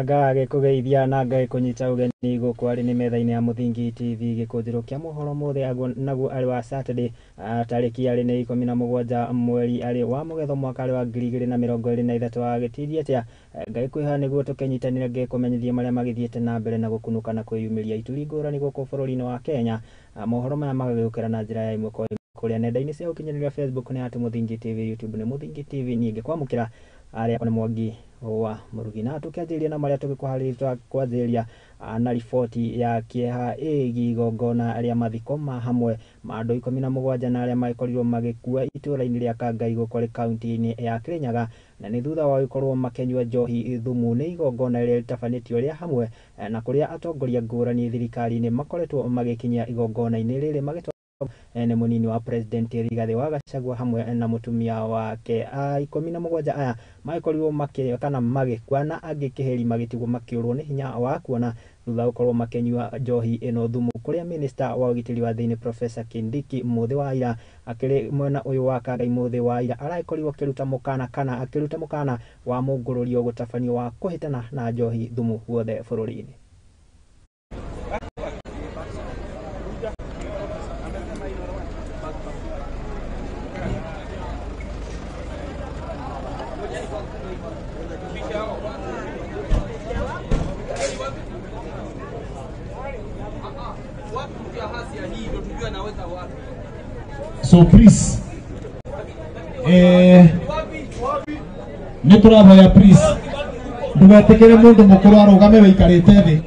Ngagĩkũgeithia na ngagĩkũnyita ũgeni gũkũ arĩ nĩ metha-inĩ ya Mũthingi TV gĩkũnjĩro kĩa mohoro mothe naguo arĩ wa Saturday tarĩki arĩ nĩ 17 mweri arĩ wa Mũgetho mwaka arĩ wa 2023. Wagĩtirie atĩa? Ngagĩkwĩha nĩguo tũkĩnyitanĩre ngĩkũmenyithie marĩa magĩthiĩte na mbere na gũkunũka na kwĩyumĩria ituri ngũrani gũkũ bũrũri-inĩ wa Kenya. Mohoro maya magagĩũkĩra na njĩra ya ĩmwe kwa ĩmwe kũrĩa nenda-inĩ cia ũkinyanĩria Facebook nĩ at Mũthingi TV, YouTube nĩ Mũthingi TV. Niĩ ngĩkwamũkĩra arĩa nĩ Mwangi wa Mũrugi, na tũkĩanjĩrĩria na marĩa tũgĩkũharĩrĩria kwanjĩrĩria na riboti ya kĩeha ĩgiĩ igongona rĩa mathiko ma hamwe ma andũ 17 na arĩa magĩkorirwo magĩkua itũũra-inĩ rĩa Kangai gũkũ kaunti-inĩ ya Kirinyaga, na nĩ thutha wa gũkorwo makĩnyua njohi thumu. Nĩ igongona rĩrĩa rĩtabanĩtio rĩa hamwe na kũrĩa atongoria ngũrani thirikari-inĩ makoretwo magĩkinyia igongona-inĩ rĩrĩ magĩtwo nĩ mũnini wa president Rigathĩ wa Gachagua hamwe na mũtumia wake. 17 aya magĩkorirwo makĩ kana magĩkua na angĩ kĩheri magĩtigwo makĩũrwo nĩ hinya wa kuona thutha gũkorwo makĩnyua njohi ĩno thumu, kũrĩa minister wa ũgitĩri wa thĩinĩ Professor Kindiki Mũthĩ wa ira akĩrĩ mwena ũyũ wa Kangai Mũthĩ wa ira aragĩkorirwo akĩruta mũkana kana akĩruta mũkana wa mũngũrũrio gũtabanio wa kũhĩtana na njohi thumu guothe bũrũri-inĩ. So please, nĩ tũrahoya please ndũgetĩkĩre mũndũ mũkũrũ arũgame wĩikarĩte thĩ.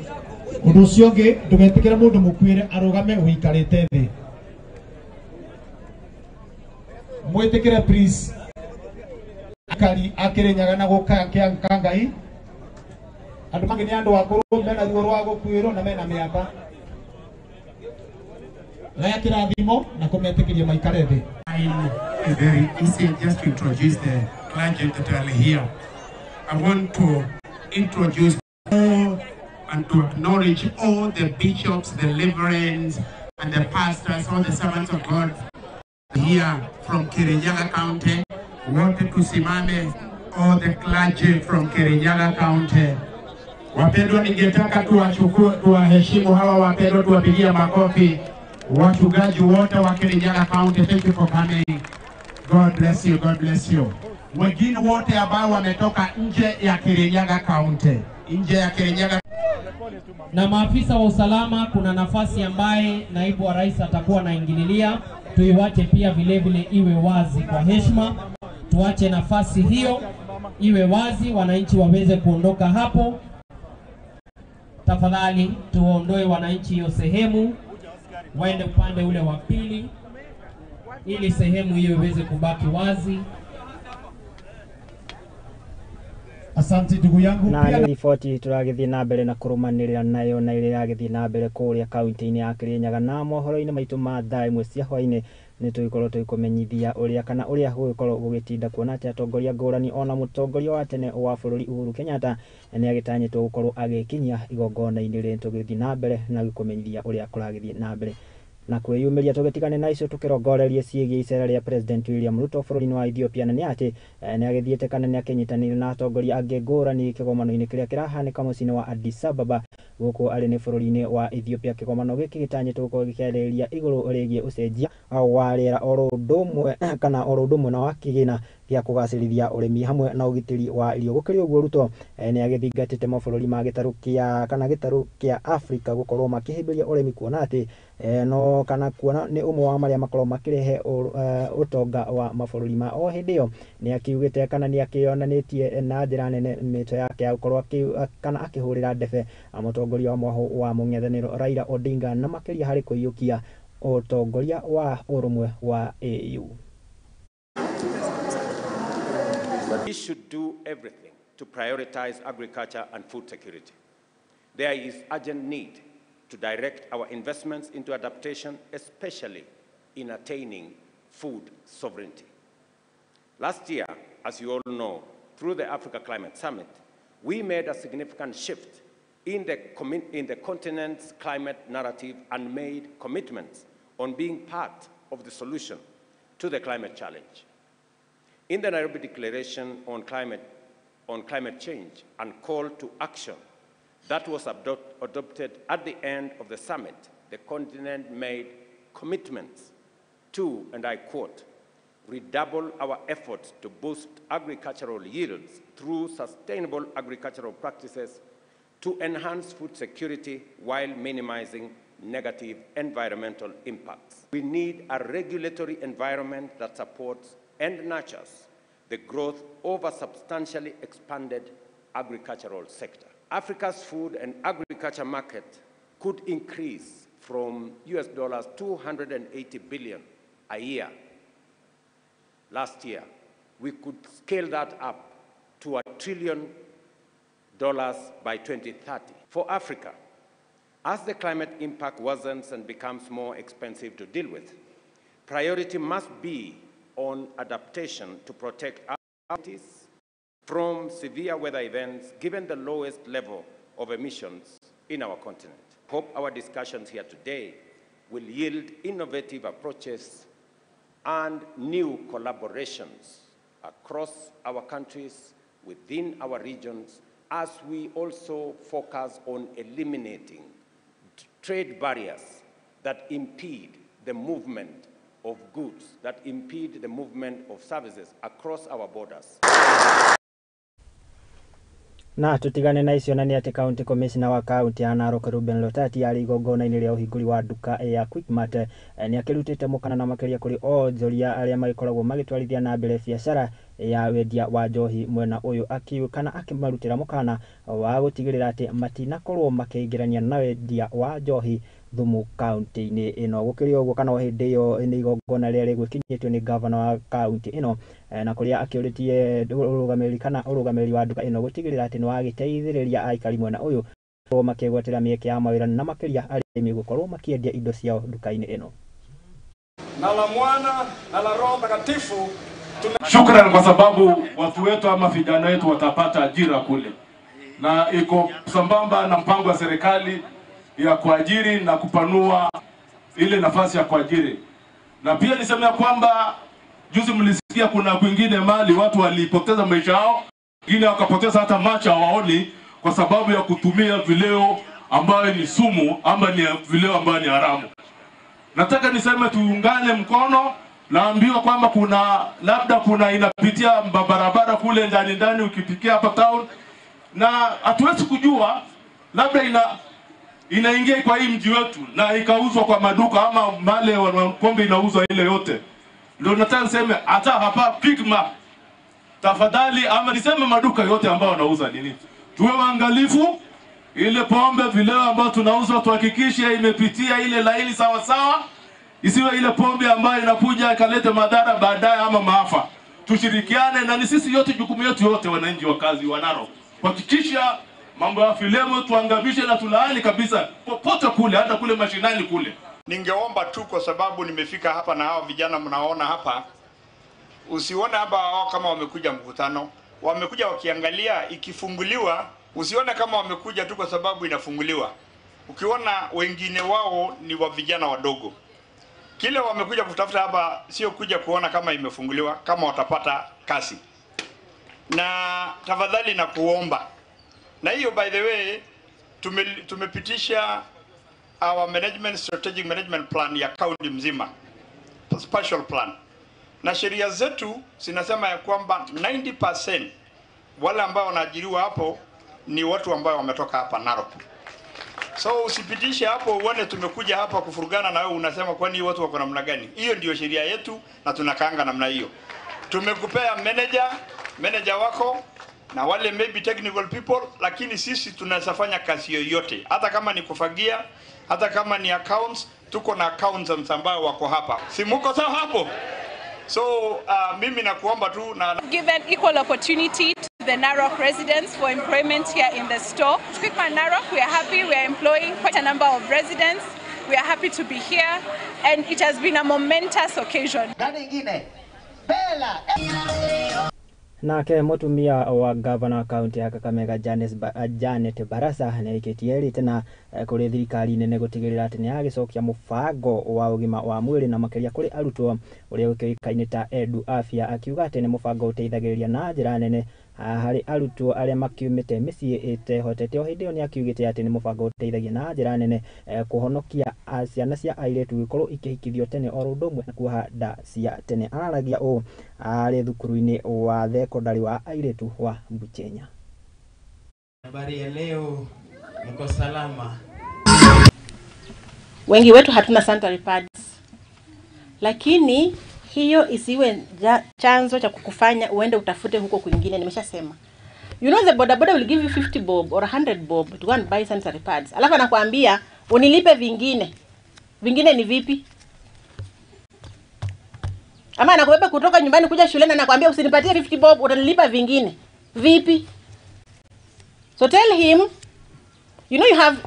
Ũndũ ũcio ũngĩ, ndũgetĩkĩre mũndũ mũkuĩre arũgame wĩikarĩte thĩ. Mwĩtĩkĩre please akari a Kĩrĩnyaga na gũka Kangai. Andũ mangĩ nĩ andũ akũrũ mena ruo rwa gũkuĩrwo na mena mĩaka. Gaya kĩrathimo na kũmetĩkĩria maikare thĩ. It's very easy just to introduce the clergy that are here. I want to introduce all and to acknowledge all the bishops, the reverends, and the pastors, all the servants of God here from Kirinyaga County. Wote tusimame, all the clergy from Kirinyaga County. Wapendwa, ningetaka tuwachukue, tuwaheshimu hawa wapendwa, tuwapigie makofi. Wachungaji wote wa Kirinyaga County, thank you for coming. God bless you, God bless you. Wengine wote ambao wametoka nje ya Kirinyaga County, nje ya Kirinyaga. Na maafisa wa usalama, kuna nafasi ambaye naibu wa rais atakuwa anaingililia, tuiwache pia vile vile iwe wazi kwa heshima. Tuache nafasi hiyo iwe wazi, wananchi waweze kuondoka hapo. Tafadhali tuondoe wananchi hiyo sehemu, waende upande ule wa pili ili sehemu hiyo iweze kubaki wazi. Asante ndugu yangu. Na nĩ riboti tũragĩthiĩ na mbere na kũrũmanĩrĩra nayo na ĩrĩa ĩragĩthiĩ na mbere kũrĩa kaunti-inĩ ya Kirinyaga. Na mohoro-inĩ maitũ ma thaa 1 cia hwaĩ-inĩ nĩ tũgĩkorwo tũgĩkũmenyithia ũrĩa kana ũrĩa gũgĩkorwo gũgĩtinda, kuona atĩ atongoria ngũrani ona mũtongoria wa tene wa bũrũri Uhuru Kenyatta nĩ agĩtanyĩtwo gũkorwo agĩkinyia igongona-inĩ rĩrĩ. Tũgĩthiĩ na mbere na gũkũmenyithia ũrĩa kũragĩthiĩ na mbere na kwĩyumĩria. Tũgĩtigane na icio tũkĩrongorerie ciĩgiĩ icera rĩa President William Ruto bũrũri-inĩ wa Ethiopia, na nĩ atĩ nĩ agĩthiĩte kana nĩ akĩnyitanĩire na atongoria angĩ ngũrani kĩgomano-inĩ kĩrĩa kĩrahanĩka mũciĩ-inĩ wa Addis Ababa gũkũ arĩ nĩ bũrũri-inĩ wa Ethiopia. Kĩgomano gĩkĩ gĩtanyĩtwo gũkorwo gĩkĩarĩrĩria igũrũ rĩgiĩ ũcenjia wa rĩera oro ũndũ ũmwe kana oro ũndũ ũmwe na wa kĩgĩna gĩa kũgacĩrithia ũrĩmi hamwe na ũgitĩri wa irio. Gũkĩrĩ ũguo, Ruto nĩ agĩthingatĩte mabũrũri ma gĩtarũ kĩa kana gĩtarũ kĩa Afrika gũkorwo makĩhĩmbĩria ũrĩmi, kuona atĩ no kana kuona nĩ ũmwe wa marĩa makorwo makĩrehe ũtonga wa mabũrũri ma. O hĩndĩ ĩyo nĩ akiugĩte kana nĩ akĩonanĩtie na njĩra nene mĩto yake ya gũkorwo kana akĩhũrĩra ndebe mũtongoria wa mwahũ wa mũng'ethanĩro Raila Odinga, na makĩria harĩ kũiyũkia ũtongoria wa ũrũmwe wa AU. We should do everything to prioritize agriculture and food security. There is urgent need to direct our investments into adaptation, especially in attaining food sovereignty. Last year, as you all know, through the Africa Climate Summit, we made a significant shift in the continent's climate narrative and made commitments on being part of the solution to the climate challenge. In the Nairobi Declaration on Climate on Climate Change and Call to Action that was adopted at the end of the summit, the continent made commitments to, and I quote, redouble our efforts to boost agricultural yields through sustainable agricultural practices to enhance food security while minimizing negative environmental impacts. We need a regulatory environment that supports and nurtures the growth of a substantially expanded agricultural sector. Africa's food and agriculture market could increase from US dollars 280 billion a year last year. We could scale that up to $1 trillion by 2030. For Africa, as the climate impact worsens and becomes more expensive to deal with, priority must be on adaptation to protect our communities from severe weather events, given the lowest level of emissions in our continent. Hope our discussions here today will yield innovative approaches and new collaborations across our countries, within our regions, as we also focus on eliminating trade barriers that impede the movement of goods, that impede the movement of services across our borders. Na tutigane na icio na nĩ atĩ county commissioner wa county ya Narok Ruben Lotati arĩ igongona-inĩ rĩa ũhingũri wa nduka ya Quickmart nĩ akĩrutĩte mũkana na makĩria kũrĩ onjoria arĩa magĩkoragwo magĩtwarithia na mbere biacara ya wendia wa njohi mwena ũyũ kana akĩmarutĩra mũkana wa gũtigĩrĩra atĩ matinakorwo makĩingĩrania na wendia wa njohi thumu kaunti-inĩ ĩno. Gũkĩrĩ ũguo kana o hĩndĩ ĩyo nĩ igongona rĩrĩa rĩgwĩkinyĩtio nĩ gavana wa kaunti ĩno na kũrĩa akĩũrĩtie ũrũgamĩrĩri kana ũrũgamĩrĩri wa nduka ĩno gũtigĩrĩra atĩ nĩ wagĩteithĩrĩria aikari mwena ũyũ gũkorwo makĩgwatĩra mĩeke ya mawĩra na makĩria arĩmi gũkorwo makĩendia indo ciao nduka-inĩ ĩno. Na la Mwana na la Roho Mtakatifu. Shukrani kwa sababu watu wetu ama vijana wetu watapata ajira kule, na iko sambamba na mpango wa serikali ya kuajiri na kupanua ile nafasi ya kuajiri. Na pia niseme kwamba juzi mlisikia kuna kwingine mali watu walipoteza maisha yao, wengine wakapoteza hata macho hawaoni kwa sababu ya kutumia vileo ambayo ni sumu ama ni vileo ambayo ni haramu. Nataka niseme tuungane mkono. Naambiwa kwamba kuna labda kuna inapitia barabara kule ndani ndani ukipikia hapa town, na hatuwezi kujua labda inaingia kwa hii mji wetu na ikauzwa kwa maduka ama male pombe inauzwa ile yote. Ndio nataka niseme hata hapa Quickmart tafadhali, ama niseme maduka yote ambao wanauza nini, tuwe waangalifu. Ile pombe vileo ambayo tunauza tuhakikishe imepitia ile laini sawa sawa, isiwe ile pombe ambayo inakuja ikalete madhara baadaye ama maafa. Tushirikiane na ni sisi yote, jukumu yetu yote wananchi wakazi wa Narok, kuhakikisha mambo ya filemo tuangamishe na tulaani kabisa popote kule, hata kule mashinani kule. Ningeomba tu kwa sababu nimefika hapa na hao vijana mnaona hapa, usione hapa hao kama wamekuja mkutano, wamekuja wakiangalia ikifunguliwa. Usione kama wamekuja tu kwa sababu inafunguliwa. Ukiona wengine wao ni wa vijana wadogo. Kile wamekuja kutafuta hapa sio kuja kuona kama imefunguliwa, kama watapata kasi. Na tafadhali na kuomba. Na hiyo by the way tumepitisha our management strategic management plan ya county mzima, special plan. Na sheria zetu zinasema ya kwamba 90% wale ambao wanaajiriwa hapo ni watu ambao wametoka hapa Narok. So usipitishe hapo uone tumekuja hapa kufurugana na wewe unasema kwani watu wako namna gani. Hiyo ndio sheria yetu na tunakaanga namna hiyo. Tumekupea manager wako na wale maybe technical people, lakini sisi tunasafanya kazi yoyote. Hata kama ni kufagia, hata kama ni accounts, tuko na accountants ambao wako hapa. Si mko sawa hapo? So mimi nakuomba tu na given equal opportunity to the Narok residents for employment here in the store. Quickmart Narok, we are happy, we are employing quite a number of residents. We are happy to be here and it has been a momentous occasion. Nake mutumia wa governor county ya Kakamega Janet Barasa nĩaikĩtie rĩtana kũrĩ thirikari nene gũtigĩrĩra atĩ nĩyagĩcokia mũbango wa ũgima wa mwĩrĩ na makĩria kũrĩ arutwo ũrĩa ũkĩũĩkaine ta Edu Afya, akiuga atĩ nĩ mũbango ũteithagĩrĩria na njĩra nene Harĩ arutwo arĩa makiumĩte mĩciĩ ĩtehotete. O hĩndĩ ĩyo nĩ akiugĩte atĩ nĩ mũbango ũteithagia na njĩra nene kũhonokia ciana cia airĩtu gũkorwo ikĩhikithio tene oro ũndũ ũmwe na kuoha nda cia tene. Araragia ũũ arĩ thukuru-inĩ wa thekondarĩ wa airĩtu wa Buchenya. Habari ya leo, mko salama? Wengi wetu hatuna sanitary pads, lakini hiyo isiwe chanzo cha kukufanya uende utafute huko kwingine. Nimeshasema, you know, the boda boda will give you 50 bob or 100 bob to go and buy sanitary pads, alafu anakuambia unilipe vingine. Vingine ni vipi? Ama anakubeba kutoka nyumbani kuja shuleni, anakuambia usinipatie 50 bob, utanilipa vingine. Vipi? So tell him, you know, you have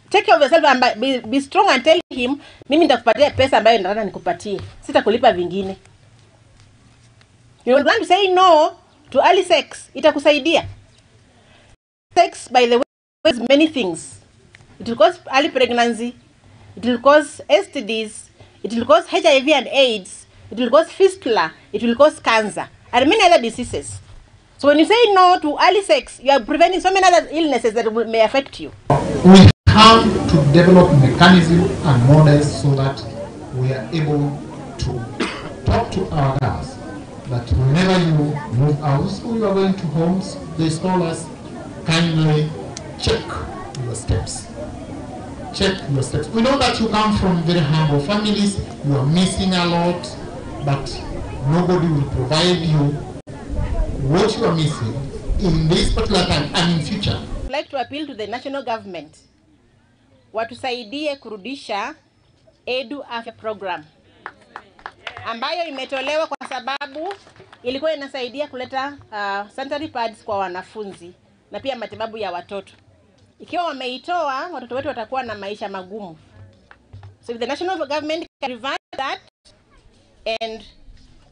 take care of yourself and be strong and tell him, mimi nitakupatia pesa ambayo nataka nikupatie, sitakulipa vingine. You want to say no to early sex, itakusaidia. Sex, by the way, is many things. It will cause early pregnancy, it will cause STDs, it will cause HIV and AIDS, it will cause fistula, it will cause cancer, and many other diseases. So when you say no to early sex, you are preventing so many other illnesses that may affect you. We have to develop mechanisms and models so that we are able to talk to our girls that whenever you move out or you are going to homes, they scholars, kindly check your steps. Check your steps. We know that you come from very humble families, you are missing a lot, but nobody will provide you what you are missing in this particular time and in future. I'd like to appeal to the national government watusaidie kurudisha Edu Afya program ambayo imetolewa kwa sababu ilikuwa inasaidia kuleta sanitary pads kwa wanafunzi na pia matibabu ya watoto. Ikiwa wameitoa, watoto wetu watakuwa na maisha magumu. So if the national government can revert that and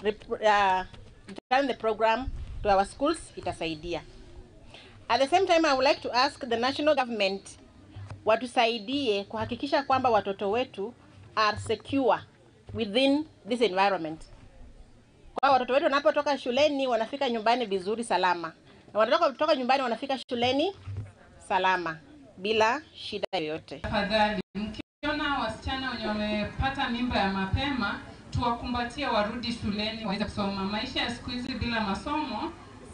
return the program to our schools, itasaidia. At the same time, I would like to ask the national government watusaidie kuhakikisha kwamba watoto wetu are secure within this environment. Kwa watoto wetu wanapotoka shuleni wanafika nyumbani vizuri salama, na wanatoka kutoka nyumbani wanafika shuleni salama bila shida yoyote. Tafadhali, mkiona wasichana wenye wamepata mimba ya mapema, tuwakumbatie warudi shuleni waweze kusoma. Maisha ya siku hizi bila masomo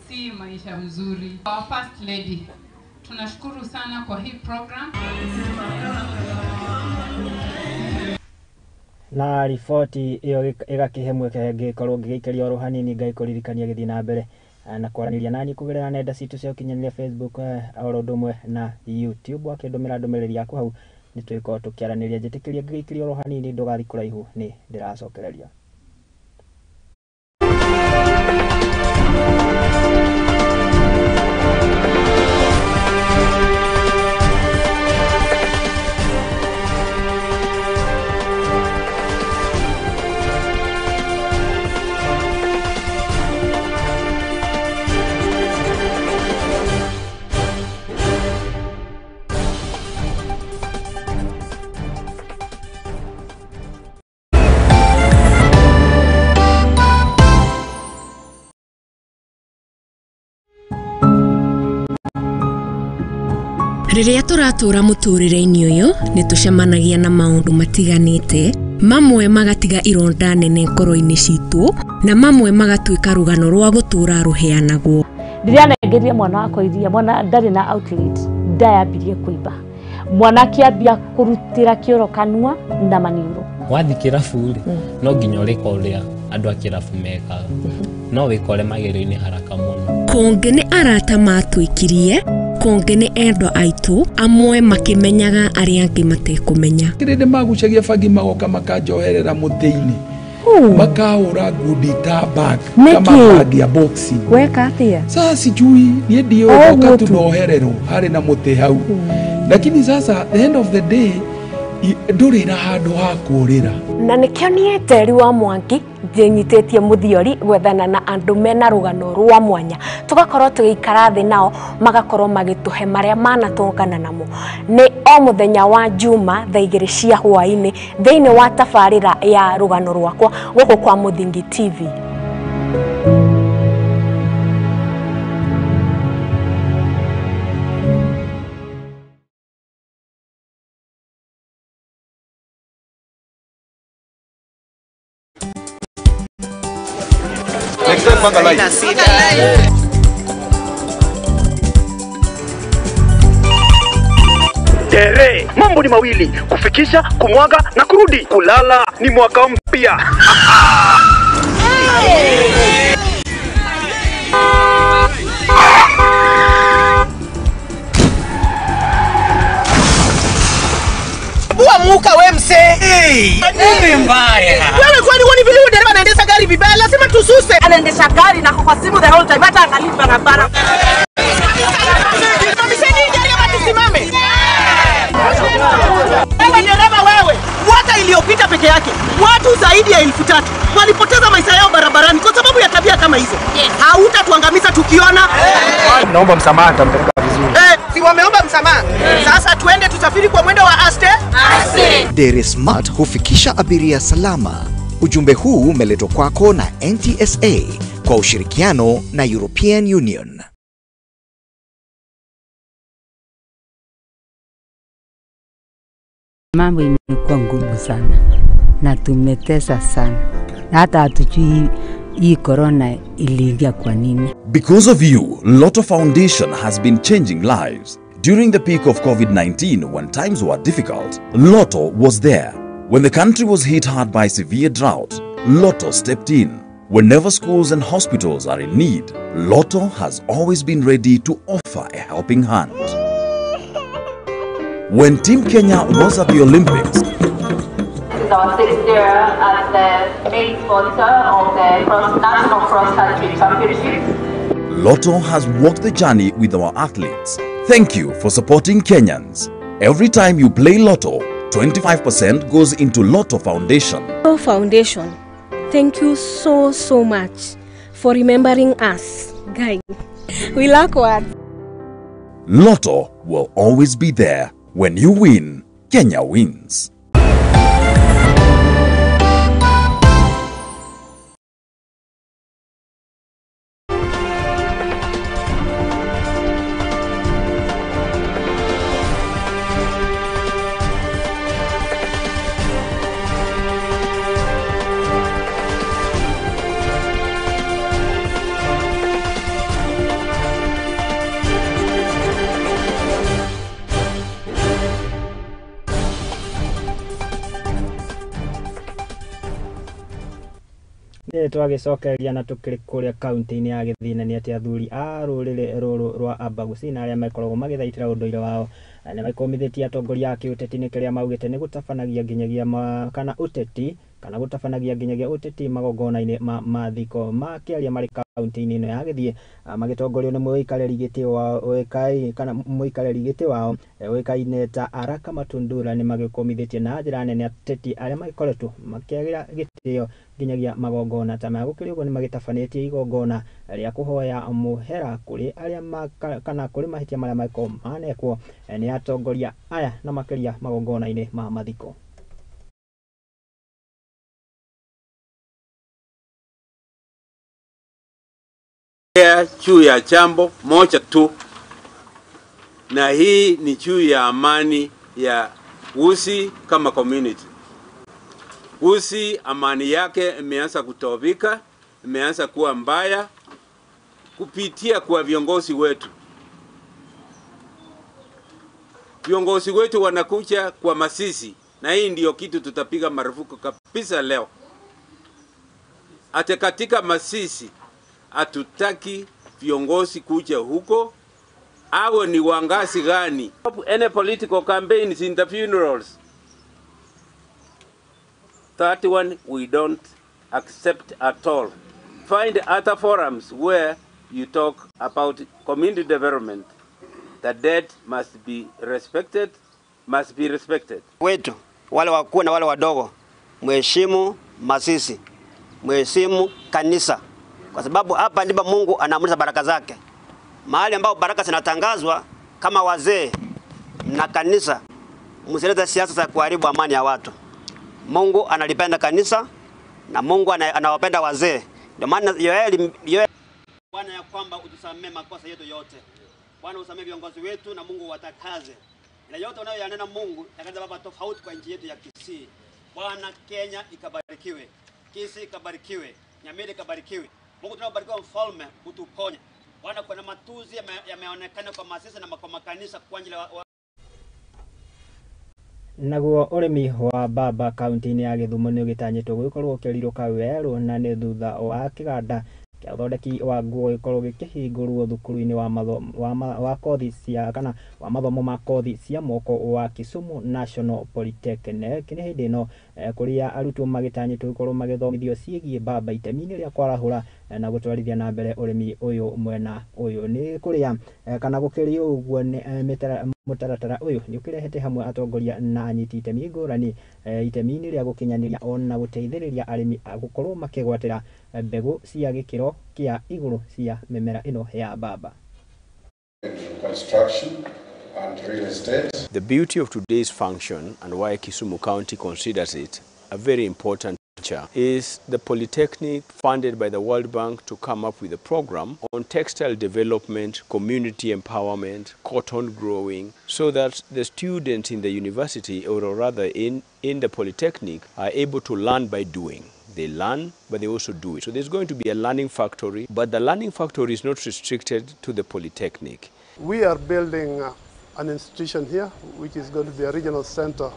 si maisha mzuri. Our First Lady, tunashukuru sana kwa hii program. Na riboti ĩyo ĩgakĩhe mweke ngĩkorwo ngĩgĩikĩria oro hanini ngaikũririkania gĩthiĩ na mbere na kwaranĩria nani kũgerera nenda citũ cia ũkinyanĩria Facebook oro ũndũ ũmwe na YouTube. Wakĩndũmĩra ndũmĩrĩri yaku hau nĩ tũgĩkorwo tũkĩaranĩria. Njĩtĩkĩria ngĩgĩikĩria oro hanini, ndũgathiĩ kũraihu, nĩ ndĩracokereria. Rĩrĩa tũratũra mũtũrĩre-inĩ ũyũ nĩ tũcemanagia na maũndũ matiganĩte, mamwe magatiga ironda nene ngoro-inĩ citũ na mamwe magatuĩka rũgano rwa gũtũra rũheanagwo. Ndĩranengeria mwana wakwa iria, mwana ndarĩ na outlet, ndayambirie kũimba, mwana akĩambia kũrutĩra kĩoro kanua na maniũrũ. Wathiĩ kĩrabu rĩ, no nginya ũrĩka ũrĩa andũ a kĩrabu mekaga, no wĩkore magerio-inĩ haraka mũno. Kũngĩ nĩ arata matwĩkirie, kũngĩ nĩ endwa aitũ, amwe makĩmenyaga arĩa angĩ matekũmenya. Kĩrĩndĩ magucagia bangi magoka makanjoherera mũtĩ-inĩ, makahũra ngundi ta bag kama bag ya boxing. Weka atia? Sasa sijui niĩ ndiũĩ, ndoka tu nohererwo harĩ na mũtĩ hau, lakini sasa the end of the day ndũrĩ na handũ ha kũũrĩra. Na nĩkĩo niĩ Njeri wa Mwangi ndĩnyitĩtie mũthiori gwethana na andũ mena rũgano rwa mwanya, tũgakorwo tũgĩikara thĩ nao magakorwo magĩtũhe marĩa manatũngana namo. Nĩ o mũthenya wa Juma thaa 2 cia hwaĩ-inĩ thĩinĩ wa tabarĩra ya rũgano rwakwa gũkũ kwa Mũthingi TV. Panga line. Tere, mambo ni mawili, kufikisha, kumwaga na kurudi. Kulala ni mwaka mpya. Bua muka we mse. Hey, nini mbaya? Wewe kwani huoni vile huyu dereva anaendesha gari vibaya? Lazima tususe. Anaendesha gari na kwa simu the whole time, hata angalii barabara. Simamisheni gari ama tusimame. Wewe dereva wewe, mwaka iliyopita peke yake watu zaidi ya 3000 walipoteza maisha yao barabarani kwa sababu ya tabia kama hizo. Hautatuangamiza tukiona. Naomba msamaha, nitampeleka vizuri. Si wameomba msamaha. Sasa tuende tusafiri kwa mwendo wa aste. Aste. Dere Smart hufikisha abiria salama. Ujumbe huu umeletwa kwako na NTSA kwa ushirikiano na European Union. Mambo imekuwa ngumu sana na tumetesa sana. Na hata hatujui hii corona iliingia kwa nini. Because of you, Lotto Foundation has been changing lives. During the peak of COVID-19, when times were difficult, Lotto was there. When the country was hit hard by severe drought, Lotto stepped in. Whenever schools and hospitals are in need, Lotto has always been ready to offer a helping hand. When Team Kenya was at the Olympics, this is our 6th year as the main sponsor of the National Cross Country Championships. Lotto has walked the journey with our athletes. Thank you for supporting Kenyans. Every time you play Lotto, 25% goes into Lotto Foundation. Lotto Foundation, thank you so much for remembering us. Guys, we lack words. Lotto will always be there. When you win, Kenya wins. Twagicokeria na tukiri kuria kaunti-inĩ ya Gĩthii na nĩ atĩ athuri a rũrĩrĩ rũrũ rwa Abagusi na arĩa makoragwo magĩthaitĩra ũndũire wao nĩ maikũmithĩtie atongoria a kĩũteti nĩ kĩrĩa maugĩte nĩ gũtabanagia nginyagia kana ũteti kana gũtabanagia nginyagia ũteti magongona-inĩ ma mathiko makĩaria marĩ kaunti-inĩ ĩno ya Gĩthii magĩtongorio nĩ mũikarĩri gĩtĩ wao ũĩkaine kana mũikarĩri gĩtĩ wao ũĩkaine ta Araka Matundura nĩ magĩkũmithĩtie na njĩra nene ateti arĩa magĩkoretwo makĩagĩra gĩtĩo nginyagia magongona ta maya. Gũkĩrĩ ũguo nĩ magĩtabanĩtie igongona rĩa kũhoya mũhera kũrĩ arĩa kana kũrĩ mahĩtia marĩa magĩkorwo manekwo nĩ atongoria aya na makĩria magongona-inĩ ma mathiko. Juu ya jambo moja tu, na hii ni juu ya amani ya Gusii kama community. Gusii amani yake imeanza kutobika, imeanza kuwa mbaya kupitia kwa viongozi wetu. Viongozi wetu wanakuja kwa masisi, na hii ndio kitu tutapiga marufuku kabisa leo. Hata katika masisi hatutaki viongozi kuja huko, awe ni wangazi gani. Any political campaigns in the funerals. That one we don't accept at all. Find other forums where you talk about community development. The dead must be respected, must be respected. Wetu, wale wakuu na wale wadogo, mheshimu masisi, mheshimu kanisa. Kwa sababu hapa ndipo Mungu anaamrisha baraka zake. Mahali ambapo baraka zinatangazwa kama wazee na kanisa, msilete siasa za kuharibu amani ya watu. Mungu analipenda kanisa na Mungu anawapenda wazee. Ndio maana Yoeli Bwana ya kwamba utusamee makosa yetu yote. Bwana usamee viongozi wetu na Mungu watakaze. Ila yote unayoyanena Mungu yakaja Baba tofauti kwa nchi yetu ya Kisii. Bwana, Kenya ikabarikiwe. Kisii ikabarikiwe. Nyamira ikabarikiwe. Mungu tunaobarikiwa mfalme, utuponye. Bwana, kuna matuzi yameonekana kwa masisi na kwa makanisa kwa ajili Naguo ũrĩmi wa mbamba kaunti-inĩ ya Gĩthumo nĩ ũgĩtanyĩtwo gũgĩkorwo ũkĩrirũka werũ na nĩ thutha wa kĩganda kĩa ũthondeki wa nguo gĩkorwo gĩkĩhingũrwo thukuru-inĩ wa kothi cia kana wa mathomo ma kothi cia moko wa Kisumu National Polytechnic. Nĩ hĩndĩ ĩno kũrĩa arutwo magĩtanyĩtwo gũkorwo magĩthomithio ciĩgiĩ mbamba itemi-inĩ rĩa kwarahũra na gũtwarithia na mbere ũrĩmi ũyũ mwena ũyũ. Nĩ kũrĩa kana gũkĩrĩ ũguo mũtaratara ũyũ nĩ ũkĩrehete hamwe atongoria na anyiti itemi ngũrani itemi-inĩ rĩa gũkinyanĩria ona gũteithĩrĩria arĩmi gũkorwo makĩgwatĩra mbegũ cia gĩkĩro kĩa igũrũ cia mĩmera ĩno ya mbamba. Construction and real estate. The beauty of today's function and why Kisumu County considers it a very important feature is the Polytechnic funded by the World Bank to come up with a program on textile development, community empowerment, cotton growing, so that the students in the university, or rather in the Polytechnic, are able to learn by doing. They learn, but they also do it. So there's going to be a learning factory, but the learning factory is not restricted to the Polytechnic. We are building an institution here, which is going to be a regional center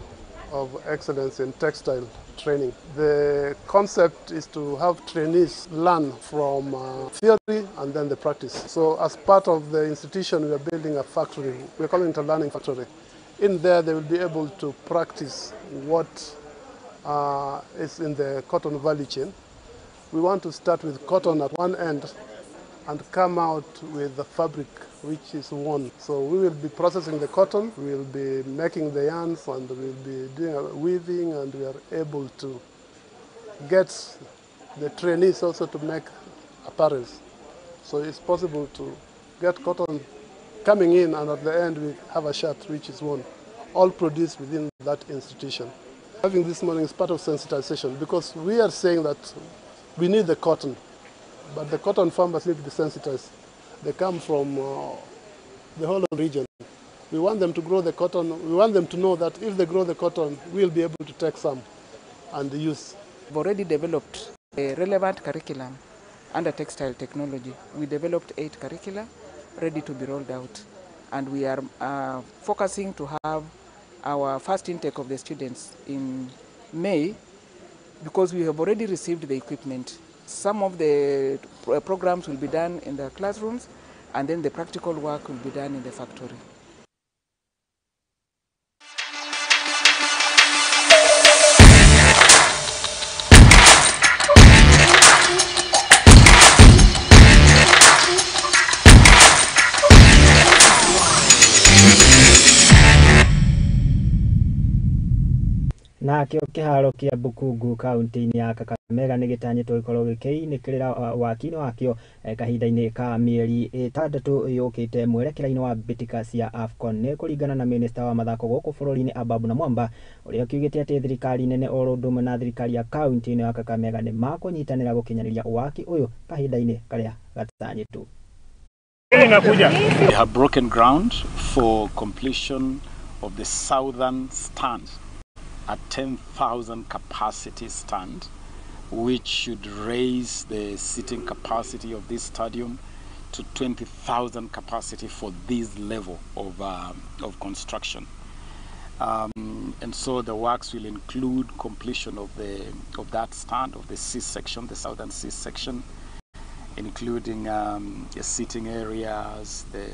of excellence in textile training. The concept is to have trainees learn from theory and then the practice. So as part of the institution, we are building a factory. We are calling it a learning factory. In there, they will be able to practice what is in the cotton value chain. We want to start with cotton at one end and come out with the fabric which is worn. So we will be processing the cotton, we will be making the yarns, and we will be doing weaving, and we are able to get the trainees also to make apparels. So it's possible to get cotton coming in, and at the end we have a shirt which is worn, all produced within that institution. Having this morning is part of sensitization, because we are saying that we need the cotton, but the cotton farmers need to be sensitized. They come from the whole region. We want them to grow the cotton. We want them to know that if they grow the cotton, we'll be able to take some and use. We've already developed a relevant curriculum under textile technology. We developed 8 curricula ready to be rolled out. And we are focusing to have our first intake of the students in May, because we have already received the equipment. Some of the programs will be done in the classrooms, and then the practical work will be done in the factory. Nakĩo kĩharo kĩa Bukungu kaunti-inĩ ya Kakamega nĩ gĩtanyĩtwo gĩkorwo gĩkĩinĩkĩrĩra waki-inĩ wakĩo kahinda-inĩ ka mĩeri 6 yũkĩte mwerekera-inĩ wa mbĩtĩka cia AFCON. Nĩ kũringana na minista wa mathako gũkũ bũrũri-inĩ Ababu Namwamba, ũrĩa ũkiugĩte atĩ thirikari nene oro ũndũ ũmwe na thirikari ya kaunti-inĩ ya Kakamega nĩ makũnyitanĩra gũkinyanĩria waki ũyũ kahinda-inĩ karĩa gatanyĩtwo. They have broken ground for completion of the southern stand, a 10,000 capacity stand, which should raise the seating capacity of this stadium to 20,000 capacity for this level of construction. And so the works will include completion of that stand, of the C section, the southern C section, including the seating areas, the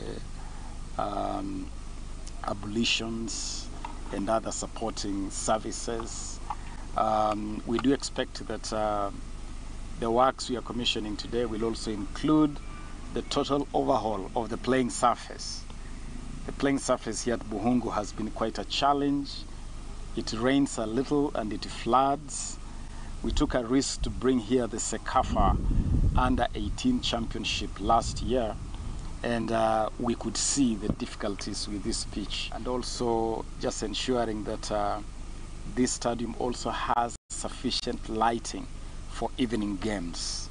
ablutions, and other supporting services. We do expect that the works we are commissioning today will also include the total overhaul of the playing surface. The playing surface here at Buhungu has been quite a challenge. It rains a little and it floods. We took a risk to bring here the CECAFA Under 18 Championship last year, and we could see the difficulties with this pitch, and also just ensuring that this stadium also has sufficient lighting for evening games.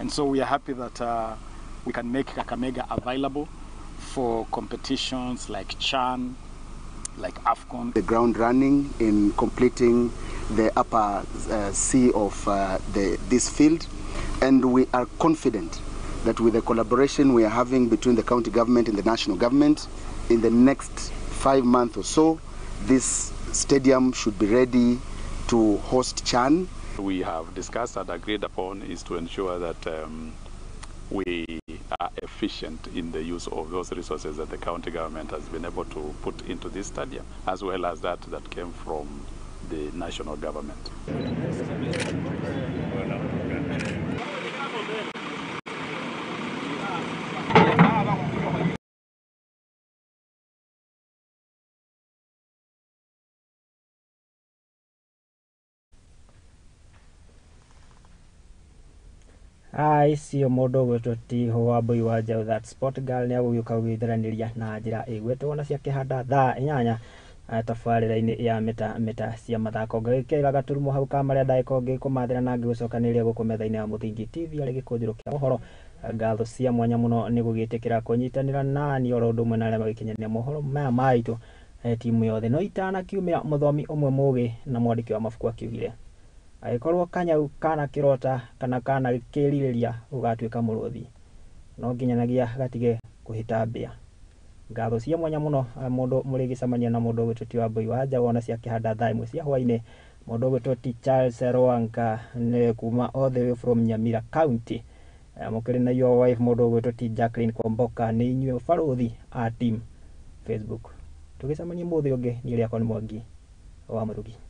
And so we are happy that we can make Kakamega available for competitions like CHAN, like AFCON. The ground running in completing the upper C of this field. And we are confident that with the collaboration we are having between the county government and the national government, in the next 5 months or so, this stadium should be ready to host CHAN. We have discussed and agreed upon is to ensure that we are efficient in the use of those resources that the county government has been able to put into this stadium, as well as that came from the national government. Icio mũndũ ũgwĩtwo ti Wambui wa Njaũ that sport girl nĩ agũgĩũka gũgĩtharanĩria na njĩra ĩgwĩtwo na cia kĩhanda thaa 8 tabarĩra-inĩ ya mĩta mĩta cia mathako. Ngagĩkĩra gaturumo hau ka marĩa ndagĩka ngĩkũmathĩra na ngĩgũcokanĩrĩria gũkũ metha-inĩ ya Mũthingi TV arĩ gĩkũnjĩro kĩa mohoro. Ngatho cia mwanya mũno nĩ gũgĩtĩkĩra kũnyitanĩra nani oro ũndũ ũmwe na arĩa magĩkinyanĩria mohoro maya maitũ timu yothe. No itanakiumĩra mũthomi ũmwe mũgĩ na mwandĩki wa mabuku akiugire agĩkorwo kanyau kana kĩrota kana kana kĩrirĩria gũgatuĩka mũrũthi no nginyanagia gatige kũhĩta mbĩa. Ngatho cia mwanya mũno mũndũ mũrĩgĩcemania na mũndũ ũgwĩtwo ti Wambui wa Njaũ ona cia kĩhanda thaa 1 cia hwainĩ. Mũndũ ũgwĩtwo ti Charles Rwanka nĩ kuma all the way from Nyamira County. Mũkĩrĩ na your wife mũndũ ũgwĩtwo ti Jacqueline Kwamboka, nĩ inyuĩ barũthi a team Facebook. Tũgĩcemania mũthĩ ũngĩ, niĩ rĩakwa nĩ Mwangi wa Mũrugi.